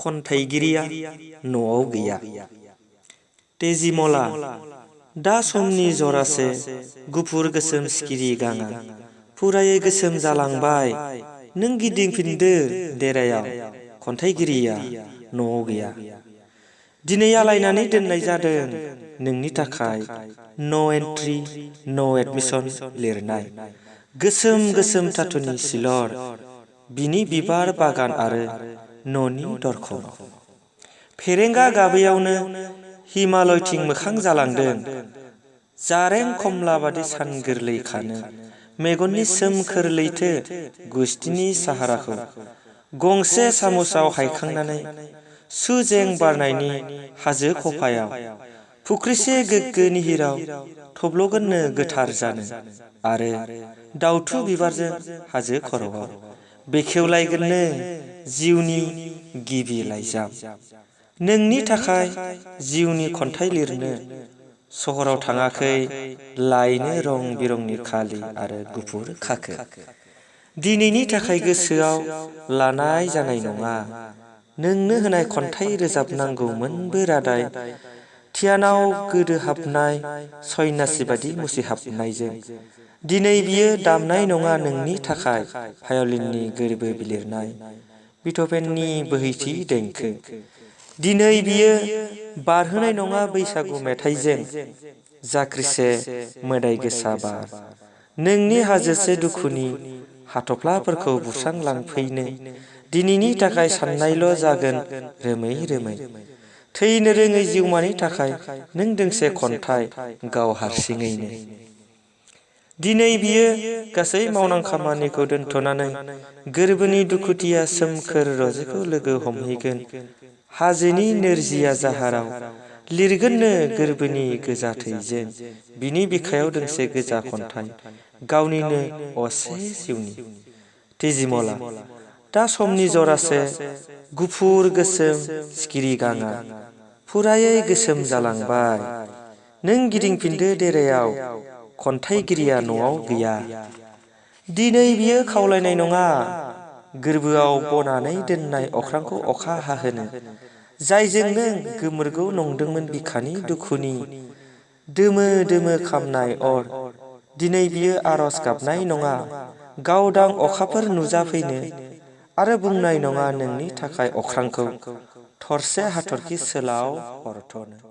खन्थाइगिरिया न'आव गैया। तेजिमला दा समनि जरासे गुफुर गोसोम सिखिरि गाङा फुरायै गोसोम जालांबाय नों गिदिंफिनदो देरायाव खन्थाइगिरिया न'आव गैया। दिनै आलायनानै दोननाय जादों नोंनि थाखाय नो एन्ट्रि नो एडमिशन लिरनाय गोसोम गोसोम धातुनि सिलर बिनि बिबार बागान आरो न'नि दरखंआव। फेरेंगा गाबैयावनो हिमालयथिं मोखां जालांदों जारें खमला बादि सान गोरलै खानो मेगननि सोमखोर लैथो गुस्थिनि साहाराखौ गंसे सामुसाव हायखांनानै सुजें बारनायनि हाजो खफायाव फुख्रिसे गोग्गो निहिराव थब्लगोननो गोथार जानो आरो दाउथु बिबारजों हाजो खर'आव बेखेवलायगोननो जिउनि गिबि लाइजाम। नोंनि थाखाय जिउनि खन्थाइ लिरनो सहराव थाङाखै लायनो रं बिरंनि खालि आरो गुफुर खाखो। दिनैनि थाखाय गोसोआव लानाय जानाय नङा नोंनो होनाय खन्थाइ रोजाबनांगौमोनबो रादाय ध्यानाव गोदो हाबनाय सन्यासि बादि मुसिहाबनायजों। दिनै बियो दामनाय नङा नोंनि थाखाय भायलिननि गोरबो बिलिरनाय बिथ'भेननि बोहैथि देंखो। दिनै बियो बारहोनाय नङा बैसागु मेथाइजों जाख्रिसे मोदाय गोसा बार नोंनि हाजोसे दुखुनि हाथफ्लाफोरखौ बुस्रांलांफैनो दिनैनि थाखाय साननायल' जागोन रोमै रोमै। थैनो रोङै जिउमानि थाखाय नों दोंसे खन्थाइ गाव हारसिङैनो। दिनै बियो गासै मावनां खामानिखौ दोनथ'नानै गोरबोनि दुखुथिया सोमखोर रजेखौ लोगो हमहैगोन हाजोनि नोरजिया जाहाराव लिरगोननो गोरबोनि गोजा थैजों बिनि बिखायाव दोंसे गोजा खन्थाइ गावनिनो असे जिउनि। तेजिमला दा समनि जरासे गुफुर गोसोम सिखिरि गाङा फुरायै गोसोम जालांबाय नों गिदिंफिनदो देरायाव खन्थाइगिरिया न'आव गैया। दिनै बियो खावलायनाय नङा गोरबोआव बनानै दोननाय अख्रांखौ अखा हाहोनो जायजों नों गोमोरगौ नंदोंमोन बिखानि दुखुनि दोमो दोमो खामनाय अर। दिनै बियो आरज गाबनाय नङा गावदां अखाफोर नुजाफैनो आरो बुंनाय नङा नोंनि थाखाय अख्रांखौ थरसे हाथरखि सोलाव हरथ'नो।